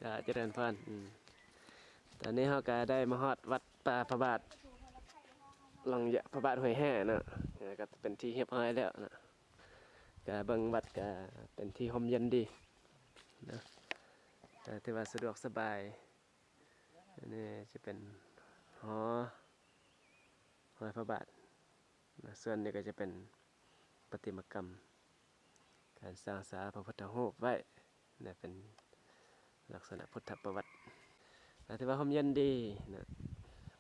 ກະຈະເລີນພອນ ອືມ ຕອນນີ້ເຮົາກະໄດ້ມາຮອດວັດປ່າພະບາດ ລອງຍະ ພະບາດຫ້ວຍແຮ່ເນາະ ແລ້ວກະເປັນທີ່ຮຽບຮ້ອຍແລ້ວເນາະ ກະເບິ່ງວັດກະເປັນທີ່ຮົ່ມເຢັນດີເນາະ ກະຖືວ່າສະດວກສະບາຍ. ອັນນີ້ຈະເປັນຫໍຫ້ອຍພະບາດ ສ່ວນນີ້ກະຈະເປັນປະຕິມາກຳ ການສ້າງສາພະພຸດທະຮູບໄວ້ນະ ເປັນລັກສະນະພຸດທະປະຫວັດ ກະຖືວ່າຮົ່ມເຢັນດີນະ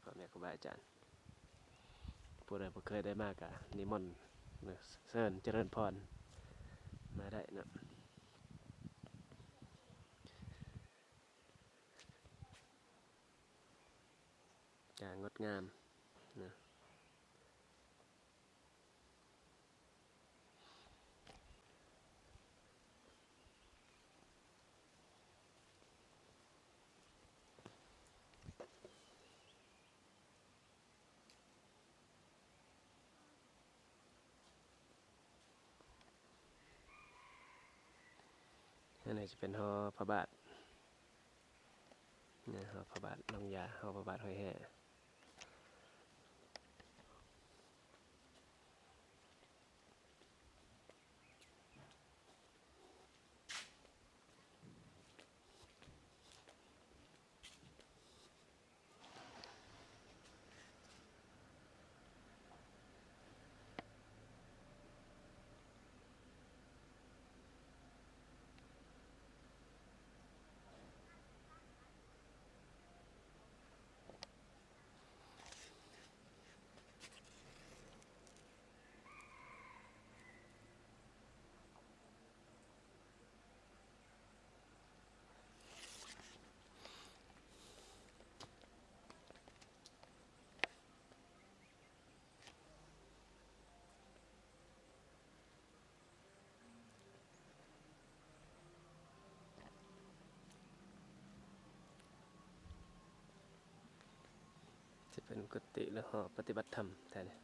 ພໍ່ແມ່ຄູບາອາຈານ ຜູ້ໃດບໍ່ເຄີຍໄດ້ມາກະນິມົນ ເຊີນຈະເລີນພອນມາໄດ້ເນາະ. ຈະງົດງາມນະ. ອັນນີ້ຈະເປັນຫໍພະບາດ ນະ ຫໍພະບາດລອງຢາ ຫໍພະບາດຫ້ວຍແຮ່. ຈະເປັນກຸຕິ ຫຼື ຫໍປະຕິບັດທຳແທ້ນີ້.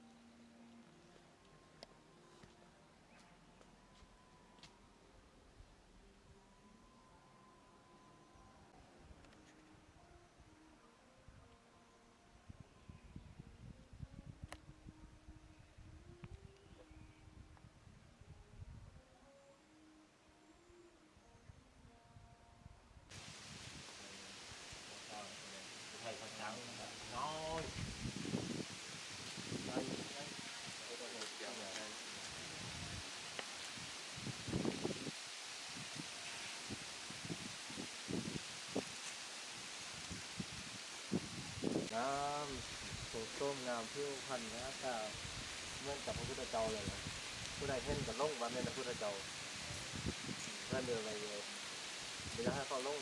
ງາມ ໂອ້ໂຫ ງາມ ຜິວພັນ ໜ້າຕາເໝືອນກັບພະພຸດທະເຈົ້າເລີຍນະ. ຜູ້ໃດເຫັນກະຫຼົງວ່າແມ່ນພະພຸດທະເຈົ້າ ເພິ່ນເດີໄປເລີຍ ບໍ່ຢາກໃຫ້ເຂົາຫຼົງ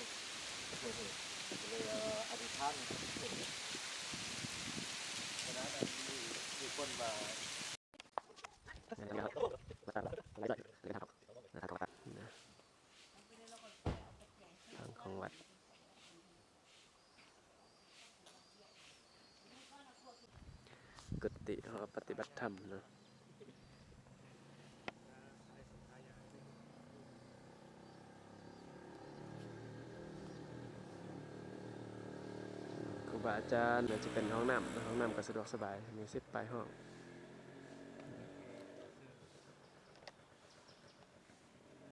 ເລີຍອະທິຖານ ຂະໜາດນັ້ນມີ ມີຄົນວ່າ ທາງຂອງວັດ ກຸຕິຫໍປະຕິບັດທຳເນາະ. ຄູບາອາຈານ ກໍຈະເປັນຫ້ອງນ້ຳ ຫ້ອງນ້ຳກໍສະດວກສະບາຍ ມີສິບປາຍຫ້ອງ.